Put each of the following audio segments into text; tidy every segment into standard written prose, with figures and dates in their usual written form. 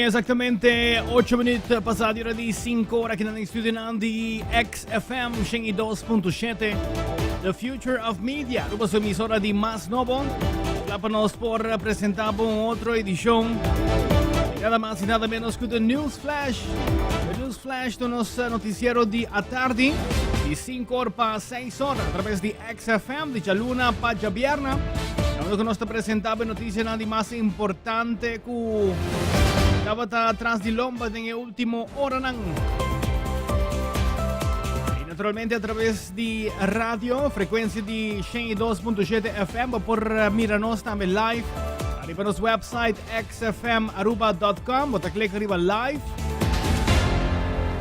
tin exactamente 8 minuut pasado ora di 5 ora aki na studio nan di XFM 102.7 The Future of Media. Aruba su emisora di mas nobo. Kla pa nos por presenta un otro edicion. Nada mas y nada menos que The News Flash. The News Flash ta nos noticiero di atardi di 5 or pa 6 or a traves di XFM di djaluna pa djabierna. Unda ku nos ta presentá e notisianan di mas importante ku tabata tras di lomba den e último oranan. Y naturalmente a traves di radio, frekuensia di 102.7 FM, bo por mira nos tambe live ariba nos website xfmaruba.com, bo ta klik riba live.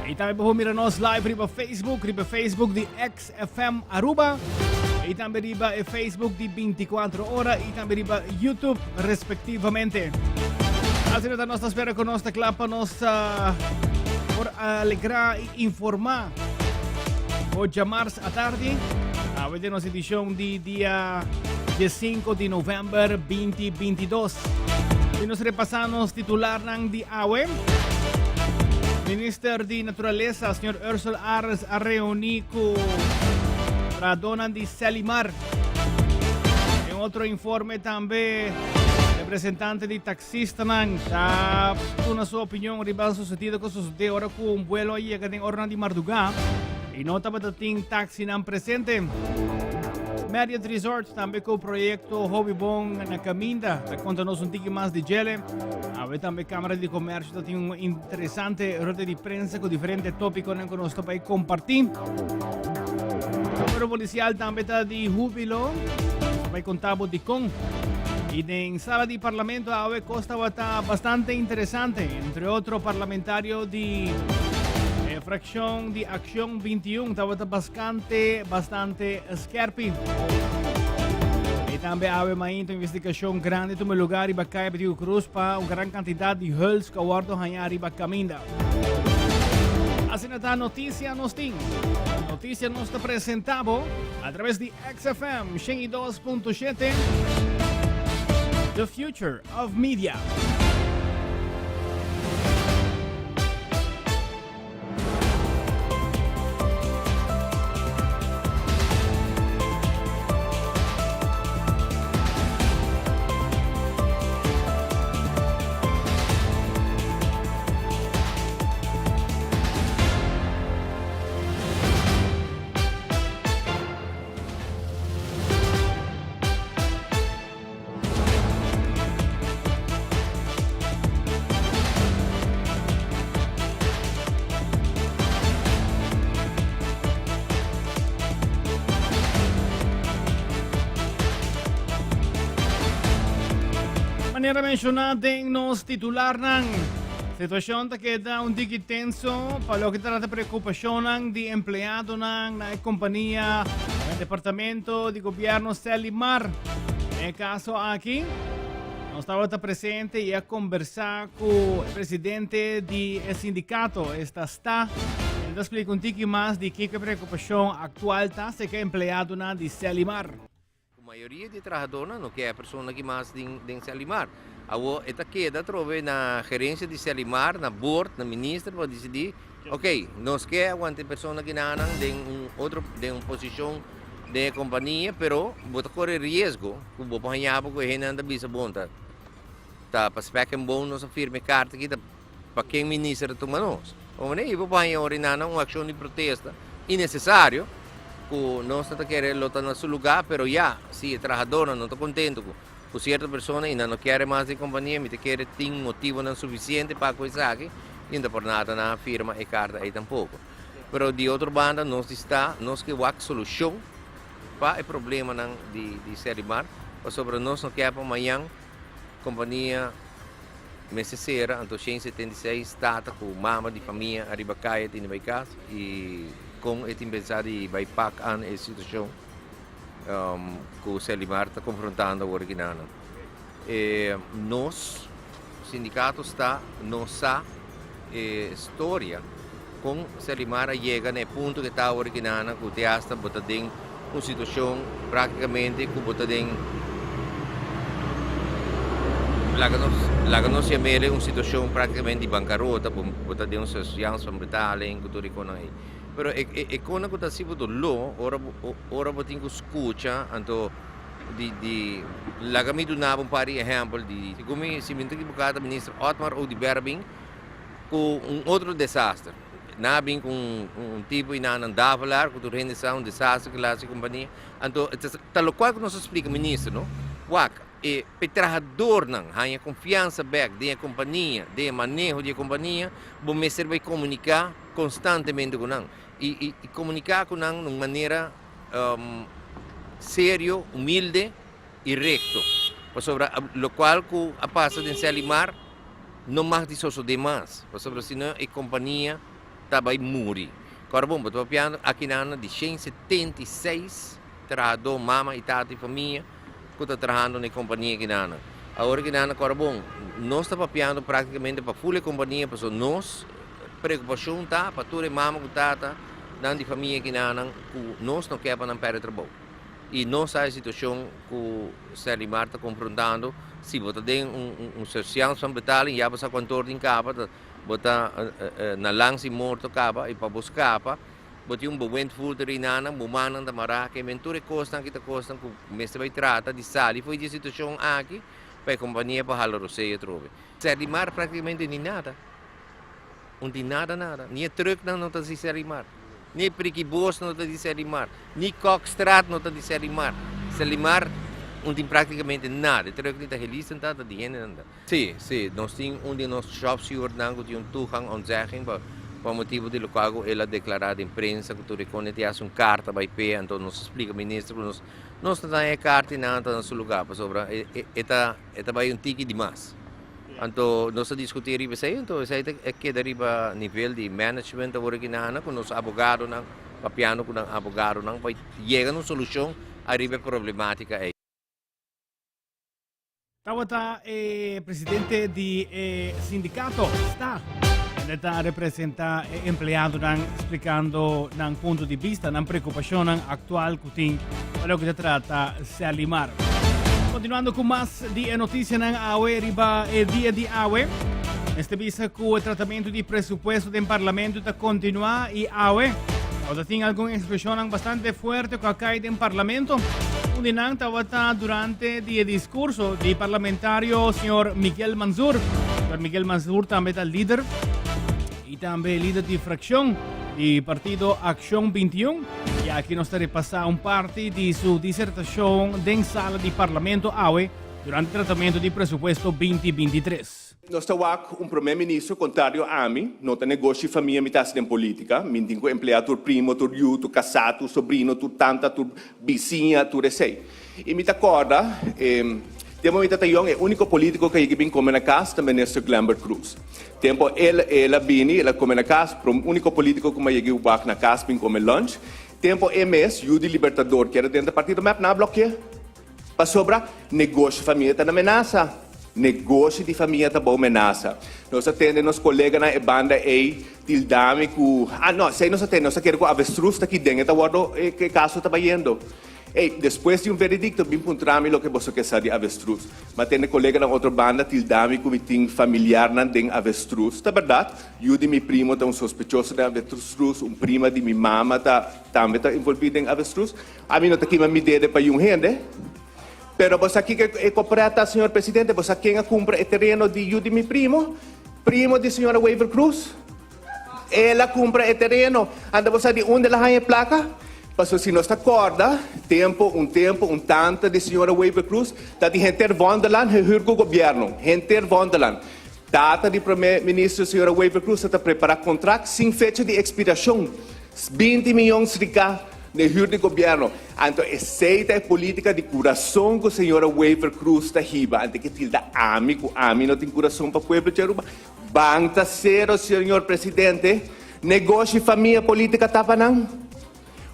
Y tambe bo por mira nos live riba Facebook, riba Facebook di XFM Aruba y tambe riba e Facebook di 24 Ora y tambe riba YouTube respectivamente. Asina ta nos ta spera cu nos ta cla pa nos uh, por alegra y informa o djamars atardi. Awe den nos edicion di dia 5 di november 2022. Y nos repasa nos titularnan di awe. Minister di Naturalesa, señor Ursel Arends a reuní ku trahadónan di Selimar. Den otro informe tambe representante di taxistanan ta duna su opinion riba sucedido ku sucede ora ku un vuelo a yega den oranan di mardugá y no tabata tin taxinan presente. Marriott Resort tambe ku proyecto Hobby Bon na caminda ta konta nos un tiki mas di djele. Awe tambe Cámara di Comercio ta tin un interesante rueda di prensa ku diferente tópikonan ku nos ta bai kompartí. Número policial tambe ta di húbilo. Nos ta bai konta bo dikon. I den sala di parlamento awe kos tabata bastante interesante. Entre otro parlamentario di eh, frakshon di Akshon 21 tabata baskante, bastante skerpi. I tambe awe mainta investigashon grandi tuma lugar riba Kaya Betico Cruz pa un gran kantidat di huls ku a wòrdu hañá riba kaminda. Asina ta noticia nos tin. Noticia nos ta presentá bo a traves di XFM 102.7 The Future of Media. Manera menshoná den nos titularnan, situashon ta keda un tiki tenso pa loke ta trata preokupashonnan di empleadonan na e kompania na departamento di gobièrnu Selimar. Den e kaso aki, nos tabata presente i a kombersá ku e presidente di e sindikato, esta sta. El ta splika un tiki mas di kiko e preokupashon aktual ta serka empleadonan di Selimar. Ku mayoria di e trahadornan no ke e persona ki mas den den Selimar. Awor e ta keda atrobe na gerensia di Selimar, na board, na minister pa disidí, ok, nos ke aguanta e persona kinanan den un otro den un posishon den e kompania, pero bo ta kore riesgo ku bo por haña bo ku e hendenan ta bisa bon ta ta pa spek en bone nos a firma e karta aki ta pa ken minister a tuma nos. Bo manera i bo por haña ora nan un akshon di protesta innesesario ku nos no ta kere lo ta na su lugá, pero ya si e trahadornan no ta kontento ku ku sierto persona i nan no kere mas den kompania mi ta kere tin motibonan sufisiente pa ku esaki i no ta por nada nan a firma e karta ei tampoko. Pero di otro banda nos di sta nos ke wak solushon pa e problemanan di di Selimar pasobra nos no ke pa mañan kompania mester sera anto 176 tata ku mama di famia ariba kaya tin di bai kas i kon e tin pensa di bai pak an e situashon ku Selimar ta konfrontando awor aki nan. E nos sindikato sta nos sa e storia kon Selimar a yega na e punto ke ta awor aki nan ku te asta bo ta den un situashon praktikamente ku bo ta den. Laga nos laga nos yam'el un situacion practicamente di bancarota, bo bo ta den un sociance van betaling cu tur e conan ey. Pero e e e conan cu ta haci bo dolor ora bo ora bo tin cu scucha anto di di laga mi duna bo un par di ehempel di segun mi si mi no ta ekiboca ta minister Otmar Oduber a bin cu un otro desaster. Nan a bin cu un un tipo y nan nan Davelaar cu tur hende sa un desaster cu el a haci compania. Anto ta locual cu nos a splica minister no, wak e p'e trahadornan haña confiansa bek den e compania, den e maneho di e compania, bo mester bay comunica constantemente cu nan y y comunica cu nan na un manera serio, humilde y recto. Pasobra locual cu a pasa den Selimar no mag di sosode mas, pasobra si no e compania ta bay muri. Kòrda bon, bo ta papiando akinan di 176 trahadó, mama i tata i famia ku ta trahando na e kompania akinan. Awor akinan, kòrda bon, nos ta papiando praktikamente pa ful e kompania pasobra nos preokupashon ta pa tur e mama ku tata nan di famia akinan ku nos no ke pa nan pèrdè trabou. I nos sa e situashon ku Serlimar ta konfrontando, si bo ta den un surseance van betaling ya bo sa kuantu or tin kaba ta Bo ta na langs di morto kaba i pa bo skapa bo tin un bewindvoerder i nan bo mannan ta mará ke men tur e kosnan aki ta kosnan ku mester bai trata di sali for di e situashon aki pa e kompania por hala rosei atrobe. Serlimar praktikamente ni nada. Un tin nada nada. Ni e trùknan no ta di Serlimar. Ni e prikibos no ta di Serlimar. Ni Kokstraat no ta di Serlimar. Serlimar un tin praktikamente nada. E trùknan ta helisnan ta ta di hendenan ta. Sí, sí, nos tin un di nos shopstewardnan ku tin un toegang ontzegging pa pa motibu di lokual ku el a deklará den prensa ku tur e kone tin hasi un karta bai p'e, anto nos a splika minister ku nos nos ta daña e karta i nan ta na su lugá pasobra e e e ta e ta bai un tiki dimas. Anto nos a diskutí riba esei, anto esei ta e keda riba nivel di management awor aki nan ku nos abogadonan papiando ku nan abogadonan pa yega na un solushon ariba e problematika ei. Tabata e presidente di e sindicato, sta. Ende ta representa e empleadonan explicando nan punto di vista, nan preocupacionnan actual cu tin pa loke ta trata Selimar. Continuando cu mas di e noticianan awe riba e dia di awe. Mester bisa cu e tratamento di presupuesto den parlamento ta continua y awe tabata tin algun expresionnan bastante fuerte cu a cay den parlamento. Un di nan tabata durante di e discurso di parlamentario señor Miguel Mansur. Señor Miguel Mansur tambe ta lider y tambe lider di fraccion di partido Acción 21. Y aki nos ta repasa un parti di su disertacion den sala di parlamento awe durante tratamento di presupuesto 2023. Nos ta wak un prome ministro contrario ami, no ta negoshi famia mi ta haci den politica, mi tin cu emplea tur primo, tur yu, tur casa, tur sobrino, tur tanta, tur bisiña, tur esey. Y mi ta corda, e tempo mi ta ta yong e unico politico cu a yega bin come na cas ta minister Glenbert Croes. Tempo el el a bini, el a come na cas, prom unico politico cu mi a yega wak na cas bin come lunch. Tempo e mes, yu di Libertador, kier a drenta partido mep, nan a blokia. Pasobra negoshi famia ta na menasa. Negoshi di famia ta bou menasa. Nos a tende nos koleganan e banda ei tildami ku, ah no, esei nos a tende, nos a kere ku avestruz ta ki den e ta wordo e kaso ta bayendo. Ei, despues di un veredikto bin puntra mi loke boso ke sa di avestruz. Mi a tende koleganan otro banda tildami ku mi tin familiarnan den avestruz. Ta bèrdat, yu di mi primo ta un sospechoso den avestruz, un prima di mi mama ta tambe ta envolvi den avestruz. Ami no ta kima mi dede pa yun hende. Pero bo sa kiko e koprèt ta, señor presidente? Bo sa ken a kumpra e tereno di yu di mi primo? Primo di señora Wever Croes. El a kumpra e tereno. Anta bo sa di unda el a haña e plaka? Pasobra si nos ta kòrda, tempu, un tempu, un tanta di señora Wever Croes ta di henter Vondelland gehuur ku gobièrnu. Henter Vondelland. Tata di prome minister señora Wever Croes ta ta prepará kontrakt sin fecha di ekspirashon. 20 miyon srika. N'e hür di gobierno. Anto esey ta e politica di curason cu señora Wever Croes ta hiba. Ante ke tilda ami cu ami no tin curason pa pueblo di Aruba? Ban ta cero, señor presidente. Negoshi famia politica tapa nan.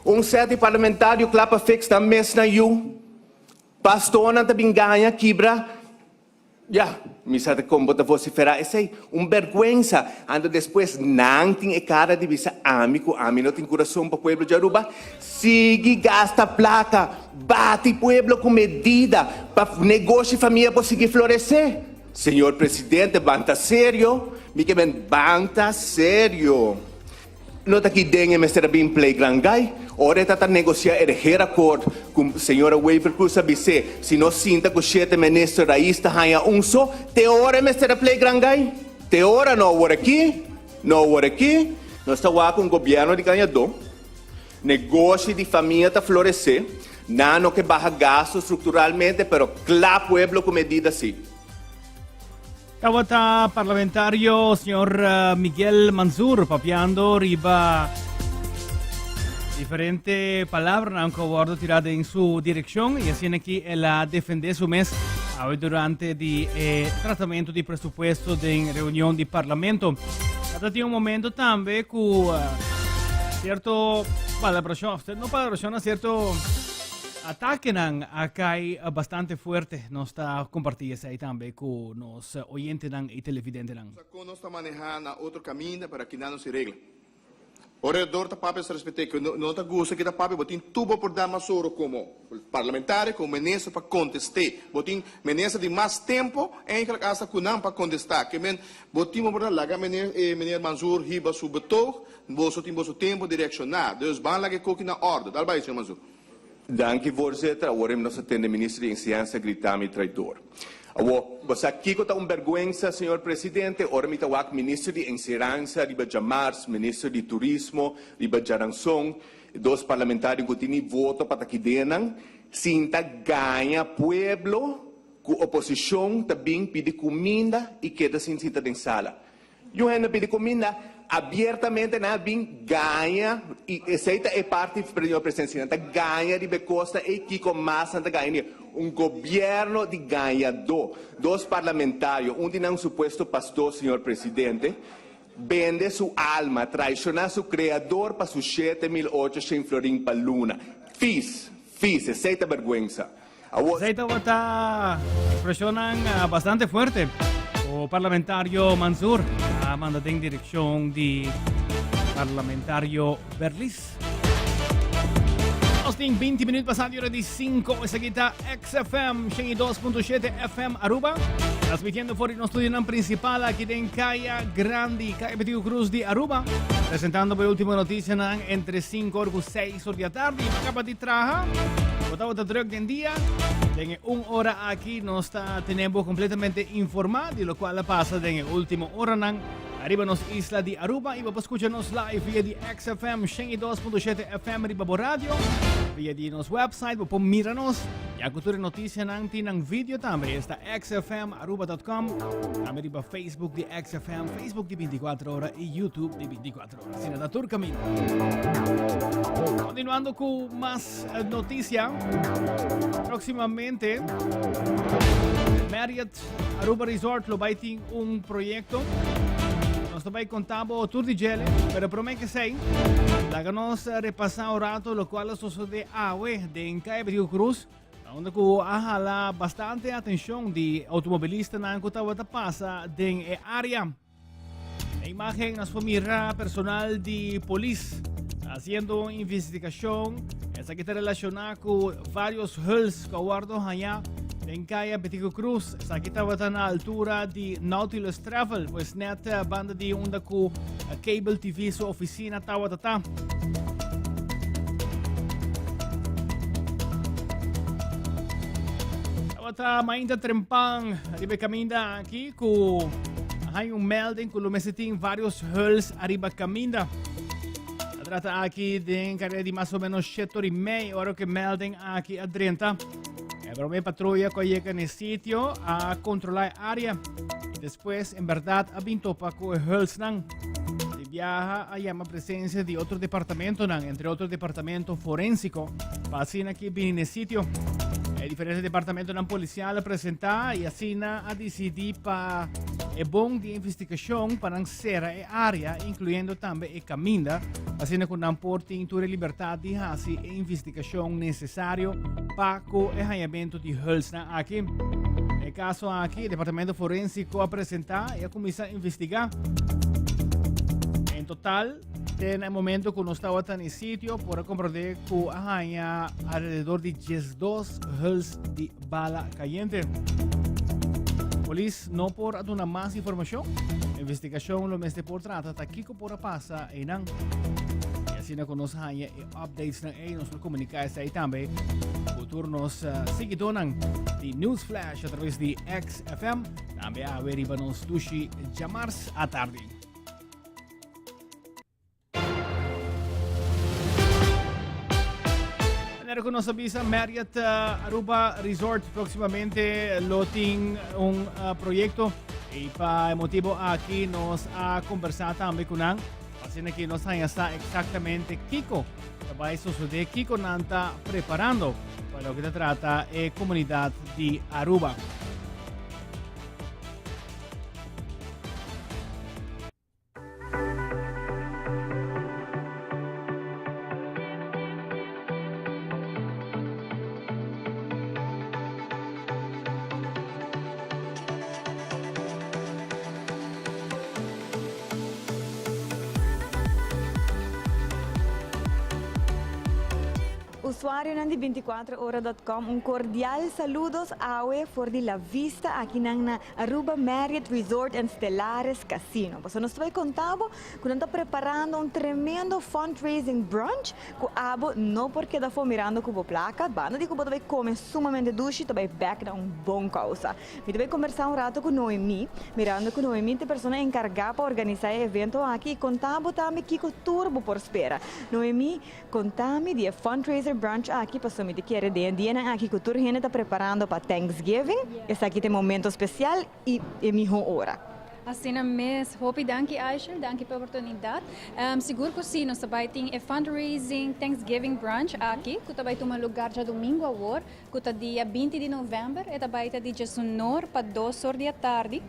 Un set di parlamentario cla pa fix nan mes nan yu. Pastornan ta bin gaña kibra. Ya, mi sa ta kon bo ta vosiferá esei. Un bèrgwensa! Anto despues nan tin e kara di bisa ami ku ami no tin kurason pa pueblo di Aruba. Sigui gasta plaka, bati pueblo ku medida pa negoshi famia por sigui floresé. Señor Presidente, ban ta serio, mi ke men ban ta serio. No ta ki den e mester a bin play gran gai. Ora e ta ta negocia e regeerakkoord cu señora Wever-Croes a bis'é, si nos sinta cu shete minister Raiz ta haña un so, te ora e mester a play gran gai? Te ora no awor aki, no awor aki. Nos ta wak un gobierno di gañadó, negoshi di famia ta floresé, nan no ke baha gasto structuralmente, pero cla pueblo cu medida si. Tabata parlamentario señor Miguel Mansur papiando riba diferente palabranan ku a wordo tirá den su direkshon i asina ki el a defendé su mes awe durante di e tratamentu di presupuesto den reunion di parlamento. Tabata tin un momento tambe ku sierto palabrashon, no palabrashon, sierto Atakenan a kai bastante fuerte. Nos ta kompartí esei tambe ku nos oyentenan i televidentenan. Sa kon nos ta manehá na otro kaminda pero aki nan no si regla. Ora e dor ta papia sa respet'é ku no ta gusta ki ta papia bo tin tur bo por da mas oro komo parlamentario komo minister pa kontest'é. Bo tin minister di mas tempo eigenlijk asta ku nan pa kontestá. Ke men bo tin bo por da laga meneer Manzoor hiba su betoog boso tin boso tempo di reakshoná. Dus ban laga e koki na òrdu. Dal bai señor Manzoor. Danki voorzitter, awor em nos a tende minister di enseñansa grita mi traidor. Awor, bo sa kiko ta un berguensa, señor presidente, ora mi ta wak minister di enseransa riba djamars, minister di turismo riba djaranson, e dos parlamentario ku tin mi voto pa ta kidenan, sinta gaña pueblo ku oposishon ta bin pidi kuminda i keda sin sinta den sala. Yu hende pidi kuminda, abiertamente nan a bin gaña, i esei ta e parti, Señor Presidente, nan ta gaña riba e kosnan ei, kiko mas nan ta gaña ni un gobierno di gañadó. Dos parlamentario, un di nan un supuesto pastor, Señor Presidente, bende su alma, traishoná su Creador pa su 7800 florin pa luna. Fis, fis, esei ta bergwensa. Awor. Esei tabata expresionnan bastante fuerte cu parlamentario Mansur a manda den direccion di parlamentario Berlis. Nos tin 20 minuut pasando di ora di 5. Esaki ta XFM 102.7 FM Aruba. Transmitiendo for di nos studionan principal aki den Caya Grandi, Caya Betico Cruz di Aruba. Presentando e ultimo noticianan entre 5 or cu 6 or di atardi. Pa caba di traha, bo tabata druk den dia. Den e un ora aki nos ta tene bo completamente informa di locual a pasa den e ultimo oranan ariba nos isla di Aruba. Y bo por scucha nos live via di XFM 102.7 FM riba bo radio. Via di nos website bo por mira nos. Ya cu tur e noticianan tin nan video tambe. Esta xfmaruba.com. Tambe riba Facebook di XFM, Facebook di 24 ora y YouTube di 24 ora. Asina ta tur camino. Continuando cu mas eh, noticia. Próximamente, Marriott Aruba Resort lo bay tin un proyecto. Nos ta bay contabo tur di djele, pero prome que sei, laga nos eh, repasa un rato lo cual a sucede awe den Calle Betico Cruz, unda cu a hala bastante atencion di automobilistanan cu tabata pasa den e area. E imagen nos por mira personal di polis haciendo un investigacion. Esaki ta relaciona cu varios huls cu a wordo haña den Caya Betico Cruz. Esaki tabata na altura di Nautilus Travel, pues net eh, banda di unda cu eh, Cable TV su oficina tabata ta. Tabata mainta trempan riba e caminda aki cu hay un melding cu lo mester tin varios huls ariba caminda. A trata aki den carrera di mas o menos 7 y mei ora cu melding aki a drenta. E prome patrulla cu a yega na e sitio a controla e area. Y despues en berdad a bin topa cu e hulsnan. Di biaha a yama presencia di otro departamentonan, entre otro departamento forensico, pa asina ki bini na e sitio. E diferente departamentonan policial a presenta y asina a dicidi pa e bon di investigacion pa nan cera e area, incluyendo tambe e caminda, asina cu nan por tin tur e libertad di haci e investigacion necesario pa cu e hañamento di hulsnan aki. E caso aki, e departamento forensico a presenta y a cuminsa investiga. En total, te na e momento cu nos tabata na e sitio, por a comprende cu a haña alrededor di 12 huls di bala cayente. Polis no por a duna mas informacion. Investigacion lo mester por trata ta kico por a pasa einan. Y asina cu nos haya e updates nan ei, nos lo comunica esei tambe cu tur nos uh, seguidornan di News Flash a través di XFM. Tambe awe riba nos dushi djamars atardi. Manera ku nos a bisa, Marriott eh, Aruba Resort próximamente lo tin un eh, proyecto y pa e motibo aki nos a conversa tambe ku nan. Asina ki nos haña sa exactamente kiko ta bai sucede, kiko nan ta preparando pa loke ta trata e comunidad di Aruba. Usuarionan di binticuatro ora dot com un cordial saludos awe for di La Vista akinan na Aruba Marriott Resort and Stellaris Casino. Pasobra nos ta bai conta bo cu nan ta preparando un tremendo fundraising brunch cu abo no por keda afo mirando cu bo placa. Banda di cu bo ta bai come sumamente dushi ta bai bek na un bon causa. Mi ta bai combersa un rato cu Noemi, mirando cu Noemi ta e persona encarga pa organisa e evento aki y conta bo tambe kico tur bo por spera. Noemi, Conta mi di e fundraiser brunch aki pasobra mi ta kere den e dianan aki cu tur hende ta preparando pa Thanksgiving, esaki ta e momento special y e miho ora. Asina mes. Hopi danki Aishel, danki pa e oportunidad. Sigur cu si, nos ta bay tin e fundraising Thanksgiving brunch aki cu ta bay tuma lugar djadomingo awor cu ta dia 20 di november. E ta bay ta di djesunor pa dos or di atardi.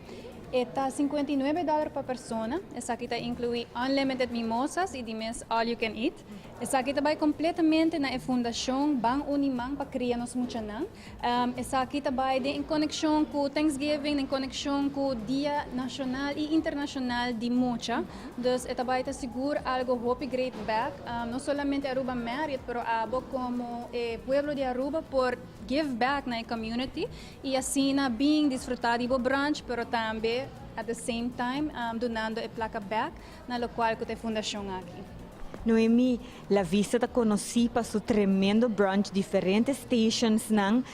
E ta 59 dollar pa persona. Esaki ta inclui unlimited mimosas y di mes all you can eat. Esaki ta bay completamente na e fundacion Ban Uni Man pa cria nos muchanan. Esaki ta bay den conexion cu Thanksgiving, den conexion cu Dia Nacional y Internacional di Mucha. Dus e ta bay ta sigur algo hopi great back. No solamente Aruba Marriott, pero abo como e pueblo di Aruba por give back na e community. Y asina bin disfruta di bo brunch pero tambe at the same time dunando e placa bek na locual cu ta e fundacion aki. Noemi, La Vista ta conoci pa su tremendo brunch, diferente stations nan,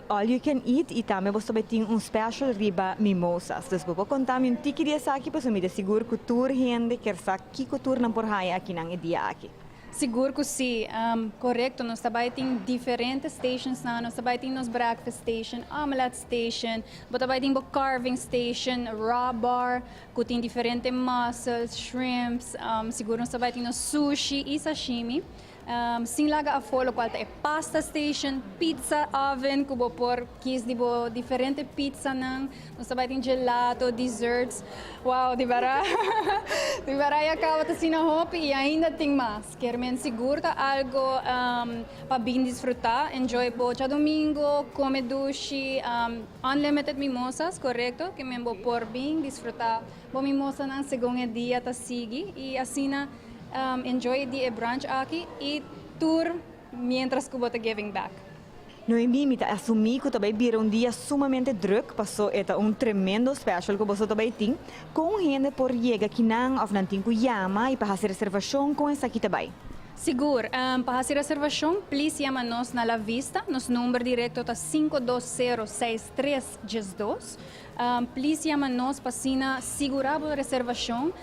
all you can eat y tambe bo ta tin un special riba mimosas. Dus bo por conta mi un tiki di esaki pasobra mi ta sigur cu tur hende kier sa kico tur nan por haya akinan e dia aki. Sigur cu si. Corecto, nos ta bay tin diferente stations nan. Nos ta bay tin nos breakfast station, omelet station, bo ta bay tin bo carving station, raw bar cu tin diferente mussels, shrimps, sigur nos ta bay tin nos sushi y sashimi. Sin laga afo locual ta e pasta station, pizza oven cu bo por kies di bo diferente pizzanan. Nos ta bai tin gelato, desserts. Wow, di bera di bera ya caba ta asina hopi y ainda tin mas. Kier men sigur ta algo pa bin disfruta, enjoy bo djadomingo, come dushi, unlimited mimosas, corecto, ke men bo por bin disfruta bo mimosanan segun e dia ta sigui y asina enjoy di e brunch aki y tur mientras cu bo ta giving back. Noemí, mi ta asumí ku ta bai bira un dia sumamente drùk, pasó e ta un tremendo special ku boso ta bai tin. Kon un hende por yega kinan òf nan tin ku yama i pa hasi reservashon? Kon esaki ta bai? Sigur. Pa hasi reservashon, please yama nos na La Vista. Nos number direkto ta 520 63 12. Please yama nos pa asina sigurá bo reservashon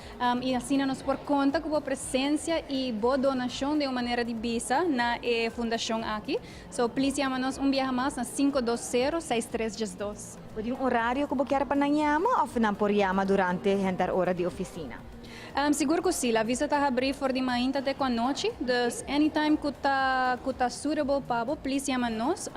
i asina nos por konta ku bo presensia i bo donashon den un manera di bisa na e fundashon aki. So please yama nos un biaha mas na 520 6312. Bo tin un orario ku bo kier pa nan yama òf nan por yama durante henter ora di ofisina? Sigur ku si, La Vista ta habrí for di mainta te ku anochi, dus anytime ku ta ku ta suitable pa bo please yama nos.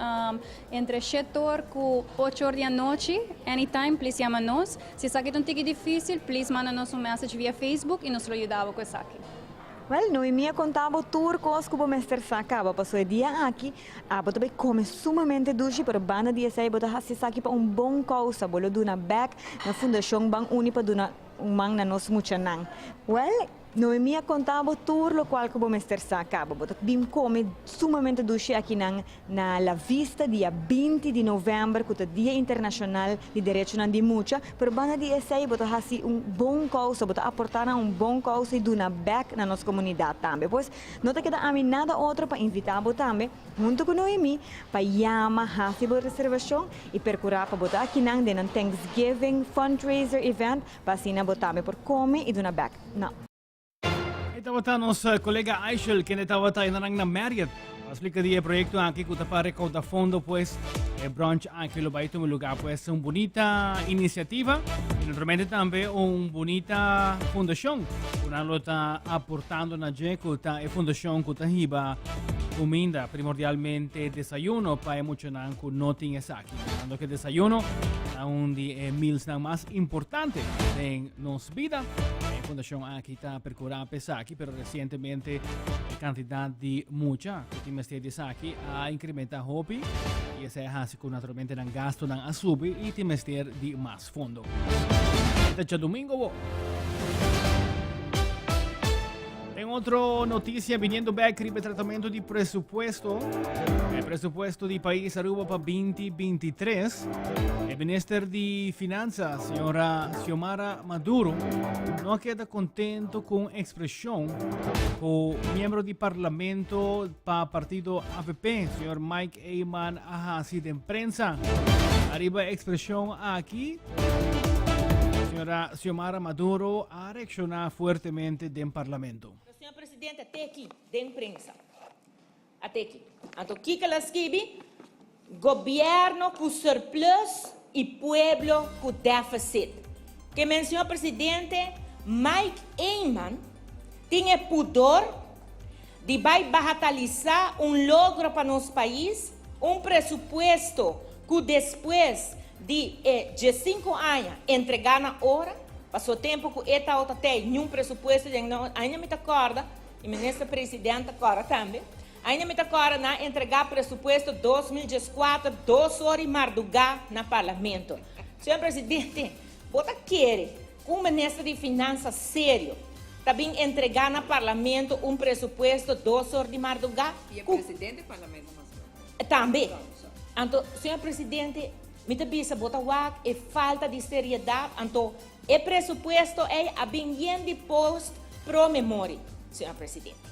Entre shete or ku ocho or di anochi, anytime please yama nos. Si esaki ta un tiki difícil, please manda nos un message via Facebook i nos lo yuda bo ku esaki. Wel, Noemi a konta bo tur kos ku bo mester sa kaba paso e dia aki abo ta bai kome sumamente dushi pero banda di esei bo ta hasi esaki pa un bon kousa, bo lo duna bek na Fundashon Ban Uni pa duna un man na nos muchanan. Wel. Noemi a conta bo tur locual cu bo mester sa caba. Bo ta bin come sumamente dushi akinan na La Vista dia 20 di november, cu ta Dia Internacional di Derechonan di Mucha, pero banda di esey bo ta haci un bon causa, bo ta aporta na un bon causa y duna bek na nos comunidad tambe. Pues no ta keda ami nada otro pa invita bo tambe, hunto cu Noemi, pa yama, haci bo reservacion y percura pa bo ta akinan den nan Thanksgiving Fundraiser Event, pa asina bo tambe por come y duna bek na. E tabata nos colega Aishel kende tabata enanan na Marriott. A splica di e proyecto aki cu ta pa recauda fondo pues e brunch aki lo bay tuma lugar pues un bonita iniciativa y naturalmente tambe un bonita fundacion cu nan lo ta aportando na dje cu ta e fundacion cu ta hiba cuminda primordialmente desayuno pa e muchanan cu no tin esaki. Mirando cu desayuno ta un di e mealsnan mas importante den nos bida. E fundacion aki ta percura pa esaki, pero recientemente e cantidad di mucha cu tin mester di esaki a incrementa hopi y esey a haci cu naturalmente nan gastonan a subi y tin mester di mas fondo. E ta djadomingo bo. En otro noticia, viniendo back riba tratamiento di presupuesto, e presupuesto di pais Aruba pa 2023, e minister di Finanza, señora Xiomara Maduro, no a keda contento cu expresion cu miembro di parlamento pa partido AVP, señor Mike Eman, a haci den prensa. Ariba expresion aki, señora Xiomara Maduro a reacciona fuertemente den parlamento. Señor Presidente, te aki den prensa. Ate aki. Anto kiko el a skibi? Gobierno cu surplus y pueblo cu deficit. Ke men, señor Presidente, Mike Eman tin e pudor di bay bahatalisa un logro pa nos pais, un presupuesto cu despues di e diescinco aña entrega na ora, paso tempo cu e tawata tey niun presupuesto den no, ainda mi ta corda, y Minister President ta corda tambe, Ainda mi ta kòrda nan a entregá presupuesto 2014 dos or i mardugá na Parlamento. Señor Presidente, bo ta kere ku un minister di finansa serio ta bin entregá na Parlamento un presupuesto dos or di mardugá? I e presidente di Parlamento mas loke. Tambe. Anto, señor Presidente, mi ta bisa bo ta wak e falta di seriedat, anto e presupuesto ei a bin yen di post pro memori, señor Presidente.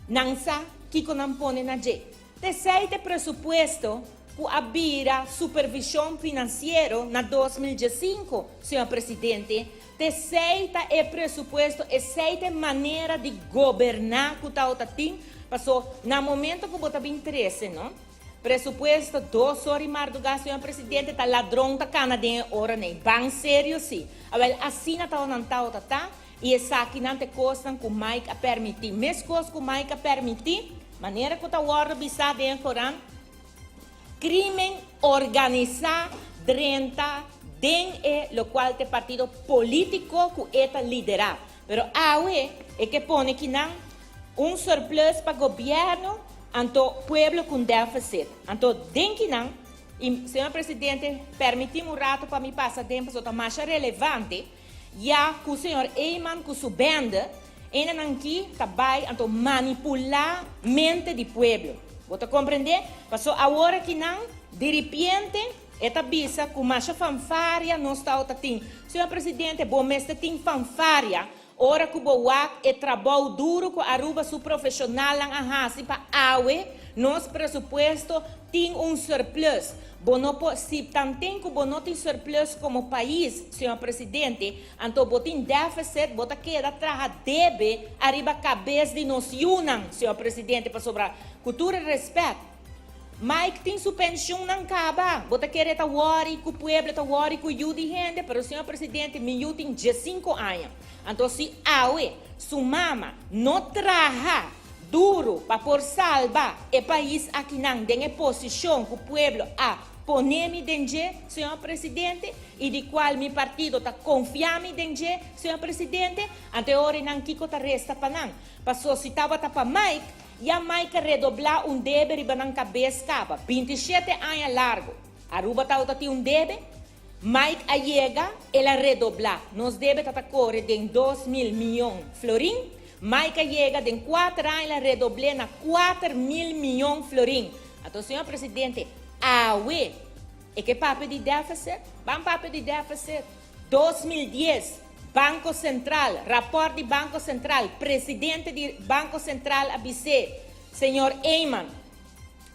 Nan sa kiko nan pone na dje. T'esei t'e presupuesto ku a bira supervishon finansiero na 2015, señor Presidente. T'esei ta e presupuesto, esei t'e manera di goberná ku tawata tin, paso na momento ku bo ta bin trese, no? Presupuesto dos or i mardugá, señor Presidente, ta ladron ta kana den e ora nei. Ban serio si. Awel, asina tawata nan tawata ta. I esakinan ta e kosnan ku Mike a permití. Meskos ku Mike a permití, manera ku ta wòrdu bisá den e Koran, krímen organisá drenta den e lokual ta e partido polítiko ku e ta liderá. Pero awe e ke pone kinan un surplus pa gobièrnu, anto pueblo ku un deficit. Anto den kinan, i señor presidente permití mi un rato pa mi pasa den pasobra ta masha relevante, Ya cu señor Eman cu su bende, enanan ki ta bay anto manipula mente di pueblo. Bo ta comprende? Paso awor aki nan, diripiente, e ta bisa cu masha fanfaria nos tawata tin. Señor Presidente, bo mester tin fanfaria ora cu bo wak e trabou duro cu Aruba su profesionalnan a haci pa awe nos presupuesto tin un surplus. Bo no por, si tanten cu bo no tin surplus como pais, señor Presidente, anto bo tin deficit, bo ta keda traha debe ariba cabes di nos yunan, señor Presidente, pasobra cu tur e respet, Mike tin su pensioennan caba, bo ta kere ta worry cu pueblo, ta worry cu yu di hende, pero señor Presidente, mi yu tin diescinco aña, anto si awe su mama no traha, Duru pa por salba e pais akinan den e posicion cu pueblo a pone mi den dje, señor Presidente, y di cual mi partido ta confia mi den dje, señor Presidente, anto e ora nan kico ta resta pa nan? Paso si tabata pa Mike, ya Mike a redobla un debe riba nan cabes caba, 27 aña largo. Aruba tabata tin un debe, Mike a yega, el a redobla. Nos debe ta ta core den 2000 miyon florin. Mike a yega den kuater aña el a redobl'é na 4000 mion florin. Anto, señor presidente, awe e ke papia di deficit? Ban papia di deficit. 2010, Banko Sentral, rapòrt di Banko Sentral, presidente di Banko Sentral a bis'é, señor Eman,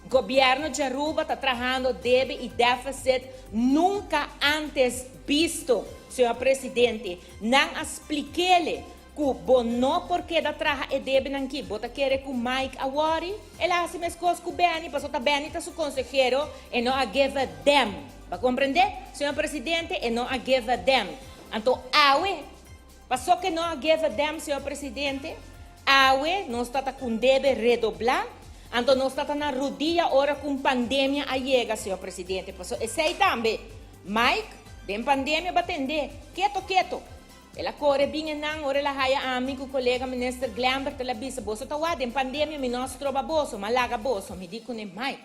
Gobierno di Aruba ta trahando debe y deficit nunca antes bisto, señor presidente. Nan a splikele cu bo no por keda traha e debenan ki. Bo ta kere cu Mike a worry? El a haci mescos cu Benny, pasobra ta Benny ta su consehero, e no a give a damn. Bo a comprende, señor presidente? E no a give a damn. Anto awe, paso cu e no a give a damn, señor presidente, awe nos ta ta cu un debe redobla, anto nos ta ta na rudia ora cu un pandemia a yega, señor presidente. Pasobra esey tambe, Mike, den pandemia bo a tende, keto keto. El a kore bin enan ora el a haya ami ku kolega minister Glenbert el a bisa boso ta wak den pandemia mi no a stroba boso ma laga boso mi di kuné Mike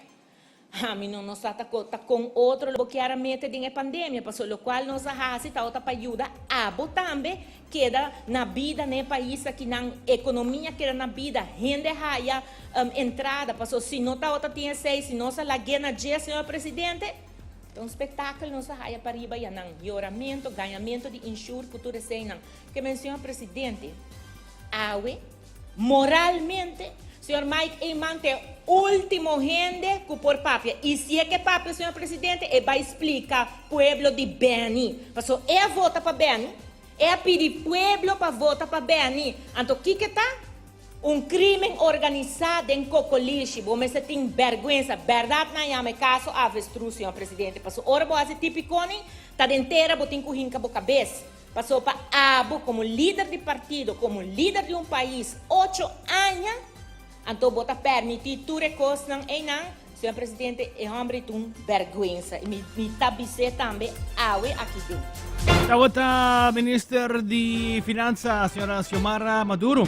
ami no no sa ta ta kon otro lo bo kier a mete den e pandemia paso lokual nos a hasi tabata pa yuda abo tambe keda na bida na e pais akinan ekonomia keda na bida hende haya entrada paso si no tabata tin esei si nos a lag'é na dje señor presidente. Ta un spektakel nos a haya pariba ya nan yoramento, gañamento di insure ku tur eseinan. Ke men señor presidente, awe moralmente señor Mike Eman ta e ultimo hende ku por papia. I si e ke papia señor presidente e bai splika pueblo di Benny. Paso e a vota pa Benny, e a pidi pueblo pa vota pa Benny. Anto kiko ta? Un crimen organisa den cocolishi, bo mester tin berguensa, berdad nan yama e caso avestruz, señor presidente, paso ora bo haci tipiconi, ta den tera bo tin cu hinca bo cabes, paso pa abo como lider di partido, como lider di un pais, ocho aña, anto bo ta permiti tur e cosnan eynan, Señor Presidente, e hombre ta un berguensa y mi, mi ta bis'é tambe awe aki den. Tabata minister di Finanza, señora Xiomara Maduro,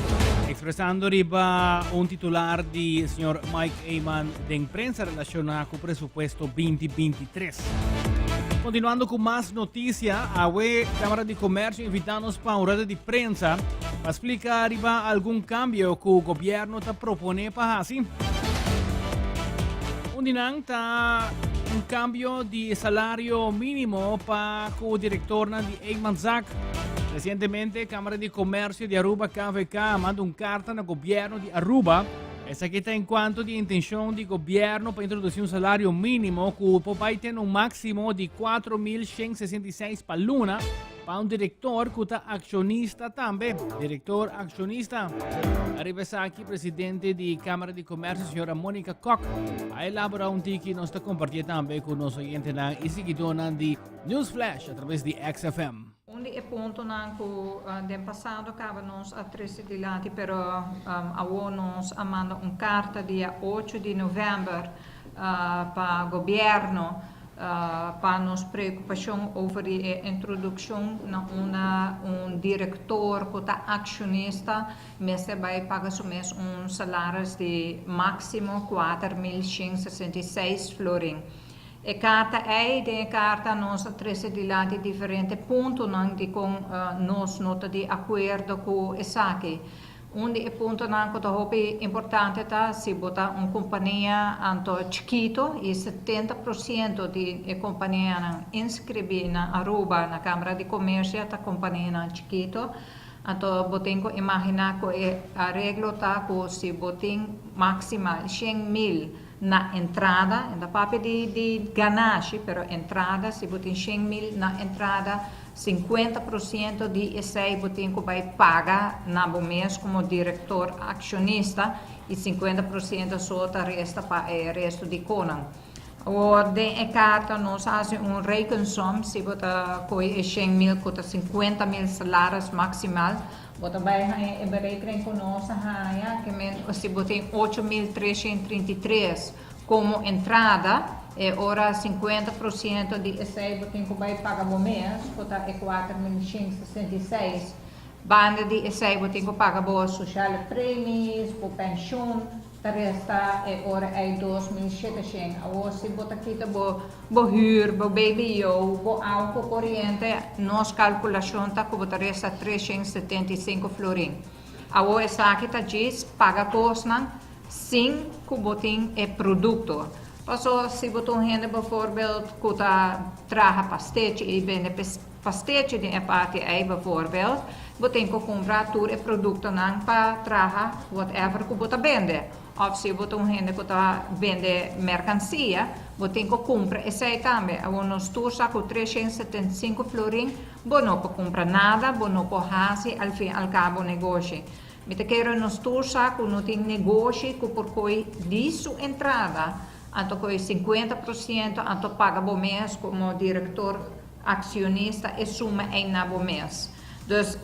expresando riba un titular di señor Mike Eman den prensa relaciona cu presupuesto 2023. Continuando cu mas noticia, awe Cámara di Comercio invitanos pa un rueda di prensa pa splica riba algun cambio cu gobierno ta propone pa haci. Un di nan ta un cambio di salario minimo pa cu directornan di Eenmanszaak. Recientemente, Cámara di Comercio di Aruba, KVK, a manda un carta na gobierno di Aruba. Esaki ta en cuanto di intencion di gobierno pa introduci un salario minimo cu por bay ten un maximo di 4.166 pa luna. Pa un director cu ta accionista tambe. Director accionista. Ariba esaki presidente di Cámara di Comercio, señora Monica Kock, a elabora un tiki nos ta comparti tambe cu nos oyentenan y siguidornan di News Flash a través di XFM. Un di e puntonan cu den pasado caba nos a trece dilanti pero awo nos a manda un carta dia ocho di november pa gobierno pa nos preocupacion over di e introduccion na unda un director cu ta accionista mester bay paga su mes un salaris di maximo 4166 florin. E carta ey, den e carta nos a trece dilanti diferente puntonan dicon nos no ta di acuerdo cu esaki. Un di e puntonan ku ta hopi importante ta si bo ta un kompania anto chikito i 70% di e kompanianan inskribí na Aruba na Kamara di Komersio ta kompanianan chikito, anto bo tin ku imaginá ku e areglo ta ku si bo tin maksimal 100,000 na entrada, e ta papia di di ganashi, pero entrada, si bo tin 100,000 na entrada, 50% di esei bo tin ku bai paga na bo mes komo direktor akshonista i 50% so ta resta pa e resto di konan. Awor den e karta nos a hasi un rekensom, si bo ta kohe e 100,000 ku ta 50,000 salaris maksimal, bo ta bai haña e berekening ku nos a haña, ke men si bo tin 8333 komo entrada, e ora 50% di esei bo tin ku bai paga bo mes, ku ta e 4166. Banda di esei bo tin ku paga bo sociale premies, bo pensioen, ta resta e ora ei 2700. Awor si bo ta kita bo bo huur, bo BBO, bo awa ku koriente, nos kalkulashon ta ku bo ta resta 375 florin. Awor esaki ta djis paga kosnan sin ku bo tin e produkto. Paso si bo ta un hende bijvoorbeeld ku ta traha pastechi i bende pastechi den e parti ei bijvoorbeeld, bo tin ku kumpra tur e produktonan pa traha whatever ku bo ta bende. Òf si bo ta un hende ku ta bende merkansia, bo tin ku kumpra esei tambe. Awor nos tur sa ku 375 florin bo no por kumpra nada, bo no por hasi al fin al kabo negoshi. Mi ta kere nos tur sa ku no tin negoshi ku por koi di su entrada, anto koi 50% anto paga bo mes komo direktor akshonista e suma ei na bo mes. Dus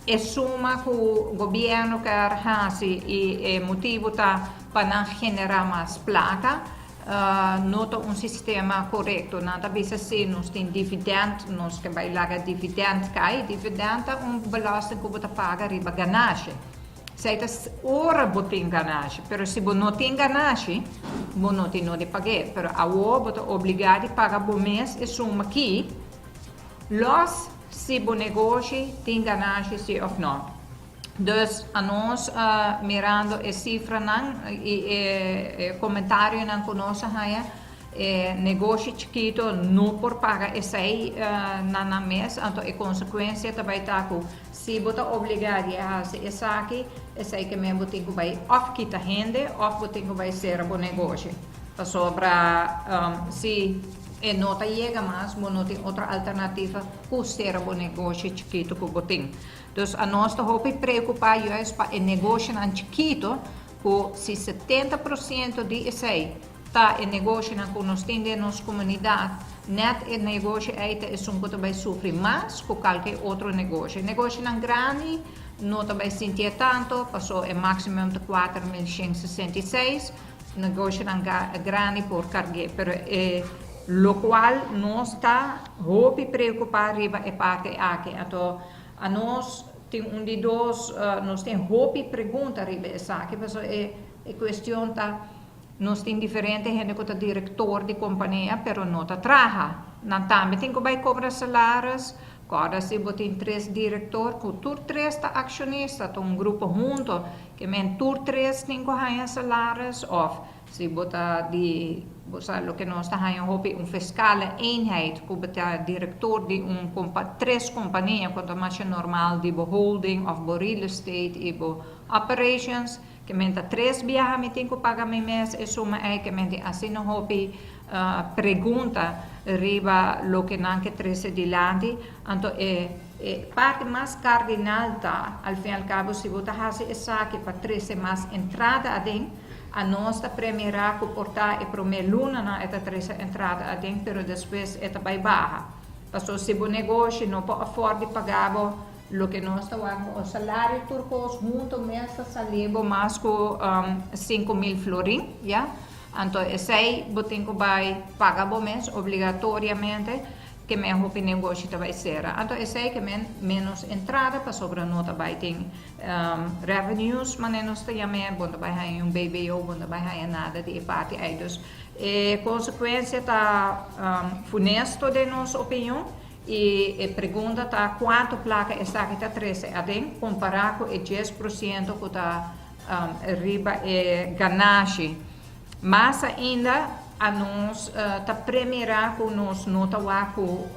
e suma ku gobièrnu ker hasi i e motibu ta pa nan generá mas plaka, no ta un sistema korekto. Nan ta bisa si nos tin dividènt, nos ke bai laga dividènt kai. Dividènt ta un belasting ku bo ta paga riba ganashi. Esei ta ora bo tin ganashi, pero si bo no tin ganashi, bo no tin no di pag'é. Pero awor bo ta obligá di paga bo mes e suma aki, lòs si bo negoshi tin ganashi si òf nò. Dus anos mirando e sifranan i e komentarionan ku nos a haña, e negoshi chikito no por paga esei na nan mes, anto e konsekuensia ta bai ta ku si bo ta obligá di hasi esaki, esei ke men bo tin ku bai òf kita hende òf bo tin ku bai sera bo negoshi. Pasobra si e no ta yega mas, bo no tin otro alternativa ku sera bo negoshi chikito ku bo tin. Dus anos ta hopi preokupá juist pa e negoshonan chikito ku si 70% di esei ta e negoshonan ku nos tin den nos komunidat, nèt e negoshi ei ta esun ku ta bai sufri mas ku kalke otro negoshi. Negoshonan grandi no ta bai sintié tanto paso e maksimum ta 4166, negoshonan grandi por karg'é, pero e lokual nos ta hopi preokupá riba e parti aki. Anto Anos tin un di dos, nos tin hopi pregunta riba esaki, pasobra e e cuestion ta, nos tin diferente hende cu ta director di compania pero no ta traha. Nan tambe tin cu bay cobra salaris, corda si bo tin tres director cu tur tres ta accionista, ta un grupo hunto, ke men tur tres tin cu haya salaris of Si bo ta di, bo sa loke nos ta haña hopi un fiskale eenheid ku bo ta direktor di un kompa tres kompania ku ta masha normal di bo holding òf bo real estate i bo operations ke men ta tres biaha mi tin ku paga mi mes e suma ei ke men tin asina hopi pregunta riba loke nan ke trese dilanti anto e e parti mas kardinal ta al fin al kabo si bo ta hasi esaki pa trese mas entrada aden. Anos ta premira cu por ta e prome lunanan e ta trece entrada aden pero despues e ta bay baha. Paso si bo negoshi no por afford di paga bo loke nos ta wak bo salario tur cos hunto mes ta sali bo mas cu 5000 florin ya. Anto esey bo tin cu bay paga bo mes obligatoriamente. Ke men hopi negoshi ta bai sera. Anto esei ke men menos entrada pasobra no ta bai tin revenues manera nos ta yam'é, bo no ta bai haña un BBO, bo no ta bai haña nada di e parti ei. Dus e konsekuensia ta funesto den nos opinion i e pregunta ta kuantu plaka esaki ta trese aden kompará ku e 10% ku ta riba e ganashi. Mas ainda, anos ta premirá ku nos no ta wak ku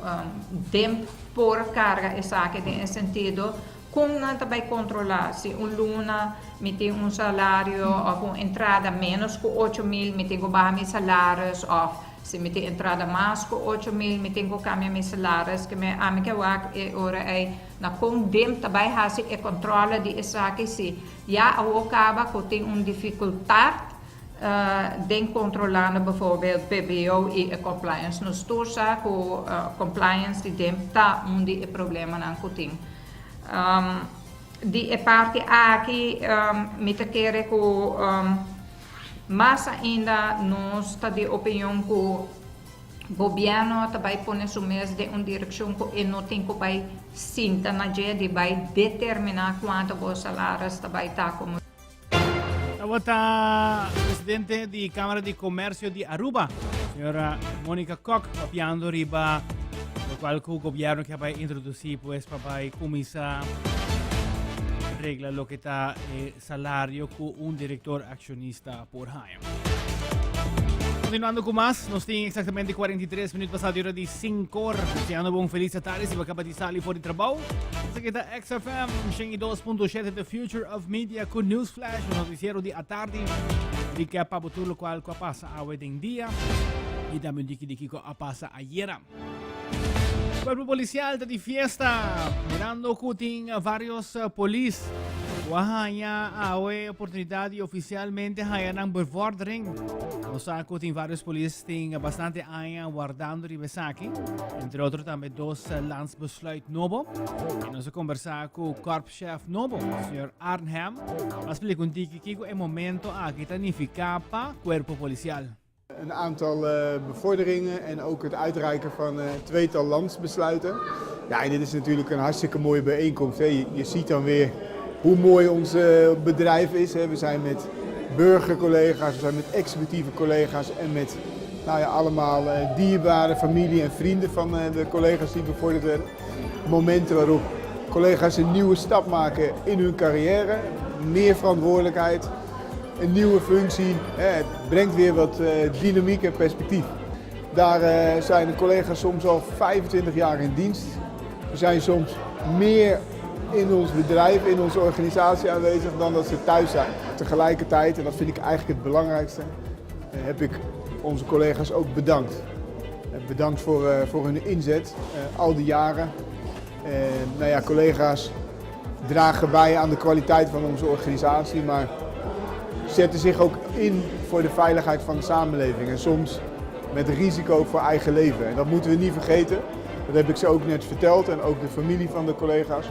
den por karga esaki den e sentido kon nan ta bai kontrolá si un luna mi tin un salario òf un entrada ménos ku 8000 mi tin ku baha mi salaris òf si mi tin entrada mas ku 8000 mi tin ku kambia mi salaris ke mi ami ke wak e ora ei na kon den ta bai hasi e kontrole di esaki si ya awor kaba ku tin un difikultat den kontrolando bijvoorbeeld BBO i e compliance. Nos tur sa ku compliance di den ta un di e problemanan ku tin. Di e parti aki mi ta kere ku mas ainda nos ta di opinion ku gobièrnu ta bai pone su mes den un direkshon ku e no tin ku bai sinta na dje di bai determiná kuantu bo salaris ta bai ta komo. Tabata presidente di Cámara di Comercio di Aruba, señora Monica Kock, papiando riba lo cual cu gobierno que vai introducir pues pa vai comienza. regla loke ta e salario ku un direktor akshonista por haña. Continuando ku mas, nos tin exactamente 43 minuut pasado di ora di 5 or. Deseando bo un feliz tarde si bo acaba di sali for di trabou. Esaki ta XFM 102.7 The Future of Media ku News Flash, un noticiero di atardi. Recap pa bo tur locual ku a pasa awe den dia y tambe un diki di kiko a pasa ayera. Cuerpo policial ta di fiesta, mirando cu tin varios polis cu a haya awe oportunidad di oficialmente haya nan bevordering. Nos sa cu tin varios polis tin bastante aña wardando riba esaki, entre otro tambe dos landsbesluit nobo. Y nos a conversa cu korpschef nobo, señor Arnhem, pa splica un tiki kico e momento aki ta nifica pa cuerpo policial. Een aantal bevorderingen en ook het uitreiken van een tweetal landsbesluiten. Ja, en dit is natuurlijk een hartstikke mooie bijeenkomst. Hè. Je, je ziet dan weer hoe mooi ons bedrijf is. Hè. We zijn met burgercollega's, we zijn met executieve collega's en met nou ja, allemaal dierbare familie en vrienden van de collega's die bevorderd werden. Momenten waarop collega's een nieuwe stap maken in hun carrière, meer verantwoordelijkheid, een nieuwe functie. Het brengt weer wat dynamiek en perspectief. Daar zijn de collega's soms al 25 jaar in dienst. Ze zijn soms meer in ons bedrijf, in onze organisatie aanwezig dan dat ze thuis zijn. Tegelijkertijd, en dat vind ik eigenlijk het belangrijkste, heb ik onze collega's ook bedankt. Bedankt voor hun inzet al die jaren. Nou ja, collega's dragen bij aan de kwaliteit van onze organisatie, maar zetten zich ook in voor de veiligheid van de samenleving. En soms met risico voor eigen leven. En dat moeten we niet vergeten. Dat heb ik ze ook net verteld en ook de familie van de collega's.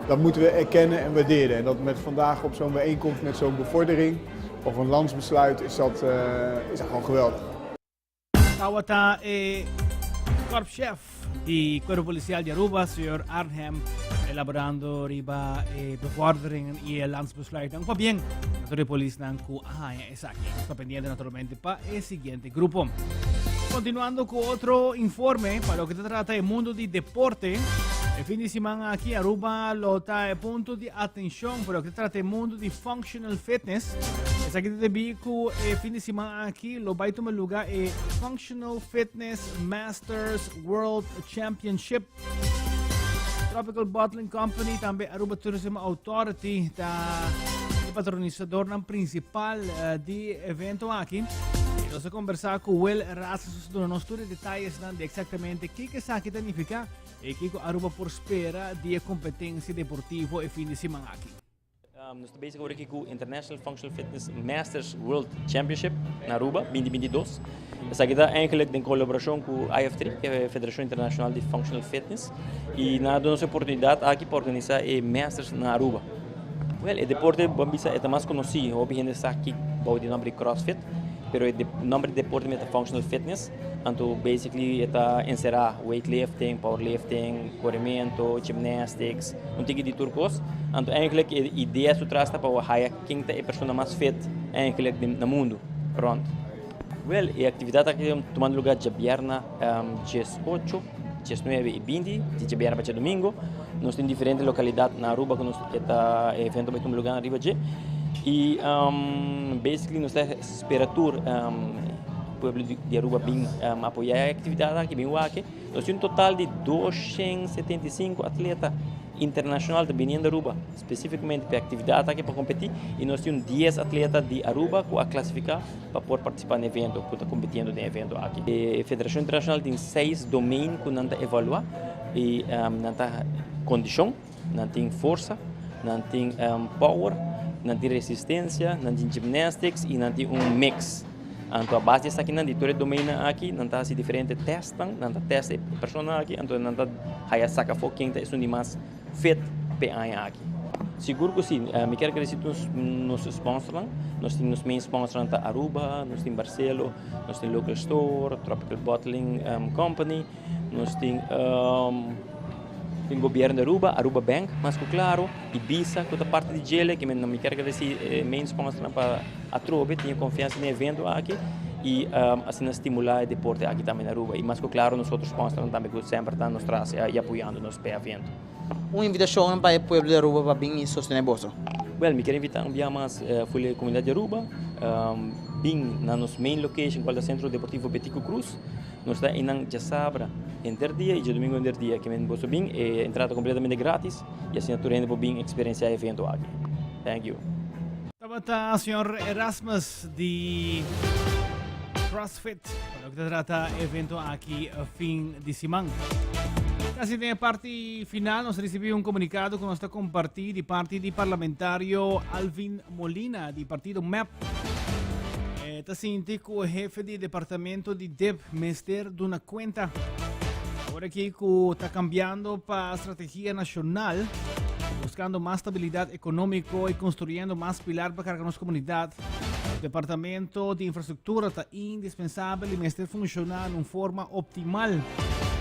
Dat moeten we erkennen en waarderen. En dat met vandaag op zo'n bijeenkomst met zo'n bevordering of een landsbesluit is dat gewoon geweldig. Tabata e korpschef di Cuerpo Policial di Aruba, señor Arnhem, elaborando riba e bevorderingen y e landsbesluit. Un pabien na e polisnan cu a haya esaki. Ta pendiente naturalmente pa e siguiente grupo. Continuando cu otro informe pa loke ta trata e mundo di deporte. E fin di siman aki Aruba lo ta e punto di atencion pa loke ta trata e mundo di functional fitness. Esaki ta debi cu e fin di siman aki lo bay tuma lugar e Functional Fitness Masters World Championship. Tropical Bottling Company, tambe Aruba Tourism Authority, ta e patronisadornan principal di evento aki. Y nos a conversa cu Will Erasmus, duna nos tur e detayesnan di exactamente kiko esaki ta nifica y kiko Aruba por spera di e competencia deportivo e fin di siman aki. Nos ta bezig awor aki ku International Functional Fitness Masters World Championship na Aruba 2022. Esaki ta eigenlijk den kolaborashon ku IF3, ku e Federashon Internashonal di Functional Fitness, i nan a duna nos e oportunidat aki pa organisá e Masters na Aruba. Wèl, e deporte bo a bisa e ta mas konosí, hopi hende sa ki bou di nòmber di CrossFit, pero e nòmber di deporte mes ta Functional Fitness. Anto basically e ta enserá weightlifting, powerlifting, korementu, gymnastics, un tiki di tur kos. Anto eigenlijk e idea su tras ta pa haya ken ta e persona mas fit eigenlijk na mundu rònt. Wèl, e aktividat aki ta tumando lugá djabièrna diesocho, diesnuebe i binti, di djabièrna pa djadumingu. Nos tin diferente lokalidat na Aruba ku nos e ta e evento bai tuma lugá riba dje. I basically nos ta spera tur pueblo di Aruba bin apoyá e aktividat aki, bin wak. Nos tin un total di 275 atleta internashonal ta biniendo Aruba spesífikamente pa e aktividat aki pa kompetí i nos tin un dies atleta di Aruba ku a klasifiká pa por partisipá na e evento, ku ta kompetiendo den e evento aki. E Federashon Internashonal tin seis domein ku nan ta evaluá i nan ta kondishon, nan tin forsa, nan tin power, nan tin resistensia, nan tin gymnastics i nan tin un mix. Anto a base di esakinan, di tur e domeinnan aki, nan ta hasi diferente testnan, nan ta test e personanan aki, anto nan ta haya saka afó ken ta esun di mas fit p'e aña aki. Sigur ku si, mi kier agradesí tur nos sponsornan, nos tin nos main sponsornan ta Aruba, nos tin Barcelo, nos tin Local Store, Tropical Bottling Company, Nos tin tin gobierno di Aruba, Aruba Bank mas ku klaro, i Visa ku ta parti di djele, ke mi kier agradesi e main sponsornan pa atrobe tin e konfiansa den e evento aki. y asina stimula e deporte aki tambe na Aruba y mas cu claro nos otro sponsornan tambe cu semper ta nos tras y apoyando nos p'e evento. Un invitacion pa e pueblo di Aruba pa bin y sostene boso. Well, mi kier invita un bia mas full e comunidad di Aruba bin na nos main location cual ta Centro Deportivo Betico Croes. Nos ta einan djasabra henter dia y djadomingo henter dia. Ke men boso bin, e entrada ta completamente gratis y asina tur hende por bin experiencia e evento aki. Thank you. Tabata señor Erasmus di CrossFit pa loke ta trata e evento aki fin di siman. Casi den e parti final nos ricibi un comunicado cu nos ta comparti di parti di parlamentario Alvin Molina di partido mep. E ta sinti cu e hefe di departamento di dip mester duna cuenta. Awor aki cu ta cambiando pa strategia nacional, buscando mas stabilidad economico y construyendo mas pilar pa carga nos comunidad. Departamento di Infrastructura ta indispensabel y mester funciona en un forma optimal.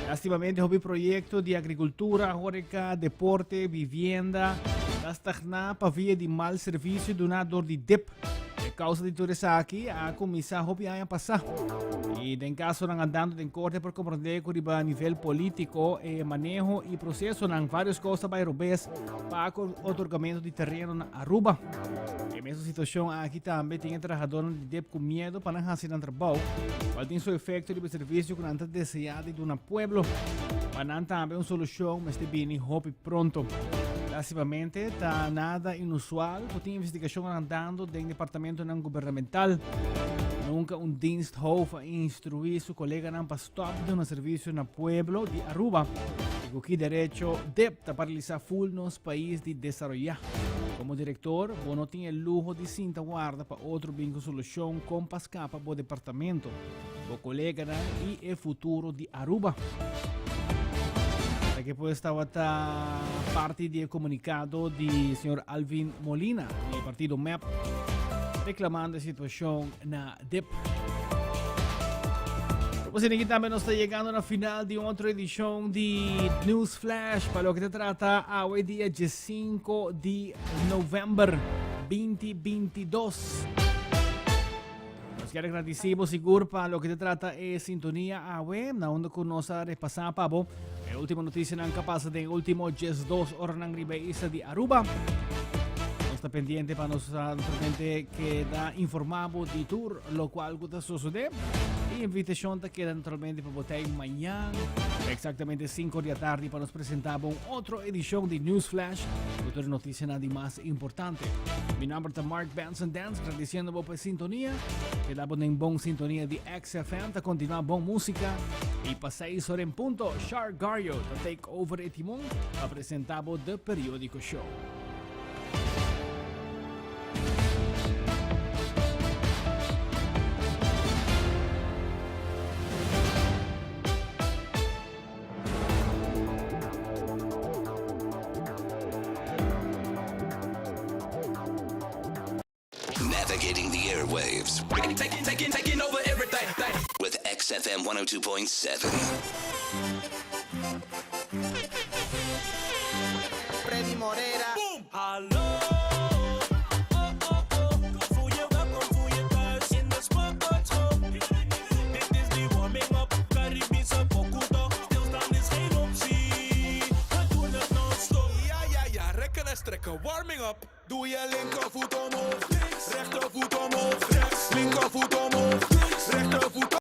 Lastimamente hopi proyecto di agricultura, horeca, deporte, vivienda ta stagna pa via di mal servicio duna door di dip. E causa di tur esaki a cuminsa hopi aña pasa. Y den casonan andando den corte por comprende cu riba nivel politico e maneho y procesonan varios cos ta bay robes pa cu otorgamento di tereno na Aruba. E mesun situacion aki tambe tin e trahadornan di dip cu miedo pa nan haci nan trabou, cual tin su efecto riba e servicio cu nan ta desea di duna pueblo. Pa nan tambe un solucion mester bini hopi pronto. Lastimamente ta nada inusual cu tin investigacion andando den departamentonan gubernamental. Nunca un diensthoofd a instrui su coleganan pa stop duna servicio na pueblo di Aruba y cu ki derecho dip ta paralisa full nos pais di desaroya. Como director bo no tin e luho di sinta warda pa otro bin cu solucion con pa scapa bo departamento, bo coleganan y e futuro di Aruba. Esaki pues tabata parti di e comunicado di señor Alvin Molina di partido mep reclamando e situacion na dip. Pues aquí tambe nos ta yegando na final di otro edicion di News Flash pa loke ta trata awe dia 5 di november 2022. Nos kier agradeci bo sigur pa loke ta trata e sintonia awe na unda ku nos a repasa pa bo e ultimo noticianan ka pasa den ultimo 12 oranan riba e isla di Aruba. Nos ta pendiente pa nos naturalmente keda informa bo di tur locual cu ta sucede. E invitacion ta keda naturalmente pa bo tei mañan exactamente 5 di atardi pa nos presenta bo un otro edicion di News Flash cu tur e noticianan di mas importante. Mi nomber ta Mark Benson Dance, agradeciendo bo pa e sintonia. Keda bo den bon sintonia di XFM, ta continua bon musica. Y pa 6 ora en punto, Char Gario ta take over e timon pa presenta bo The Periodico Show. Navigating the airwaves. Taking, taking, taking over everything. With XFM 102.7. Freddy Morera. Boom! Hallo! Oh, oh, oh. Kom voel je welkom, voel je thuis in de sportschool. Dit is die warming up, Caribische pokoe toch. Stilstaan is geen optie. We doen het non-stop. Ja, ja, ja, rekken en strekken, warming up. Doe je linkervoet omhoog.